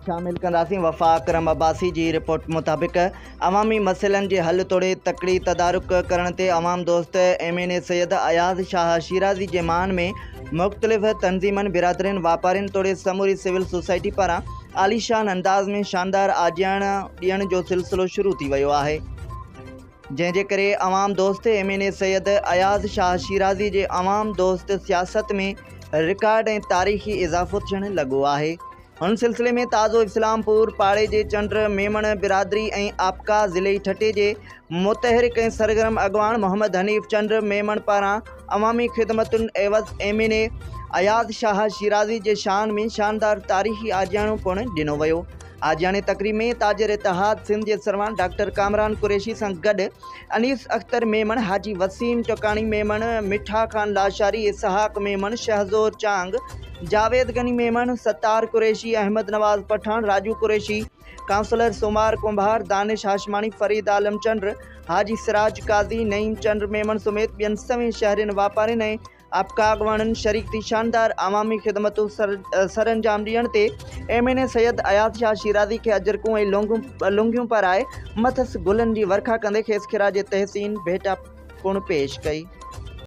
شامل ڪنداسين وفا اڪرم عباسي جي رپورٽ مطابق عوامي مسئلن جي حل توڙي تڪڙي تدارڪ ڪرڻ تي عوام دوست M N A Syed Ayaz Shah Shirazi جي مان ۾ مختلف تنظيمن برادرين واپارين توڙي سموري سول سوسائٽي پاران عاليشان انداز ۾ شاندار آجياڻا ڏيڻ جو سلسلو شروع ٿي ويو آهي جنهن جي ڪري عوام دوست M N A Syed Ayaz Shah Shirazi جي عوام دوست سياست ۾ رڪارڊ ۽ تاريخي اضافو ٿيڻ لڳو آهي. هن سلسلي ۾ تازو اسلام پور پاڙي جي چنڊ ميمڻ برادري ۽ آپڪا ضلعي ٺٽي جي متحرڪ ۽ سرگرم اڳواڻ محمد حنيف چنڊ ميمڻ پاران عوامي خدمتن عيوض M N A Ayaz Shah Shirazi جي شان ۾ شاندار تاريخي آجياڻو پڻ ڏنو ويو. آجياڻي تقريب ۾ تاجر اتحاد سنڌ جي سرواڻ ڊاڪٽر ڪامران قريشي سان گڏ انيس اختر ميمڻ، حاجي وسيم ٽڪاڻي ميمڻ، مٺا خان لاشاري، اسحاق ميمڻ، شهزور چانگ، جاويد غني ميمڻ، ستار قريشي، احمد نواز پٺاڻ، راجو قريشي، ڪائونسلر سومار ڪنڀار، دانش هاشماڻي، فريد عالم چنڊ، حاجي سراج قاضي، نعيم چنڊ ميمڻ سميت ٻين سوين شهرين، واپارين ۽ آپڪا اڳواڻن شريڪ ٿي شاندار عوامي خدمتون سرانجام ڏيڻ تي M N A Syed Ayaz Shah Shirazi کي اجرڪون ۽ لونگيون پارائي مٿس گلن جي ورکا ڪندي کيس خراج تحسين ڀيٽا پڻ پيش ڪئي.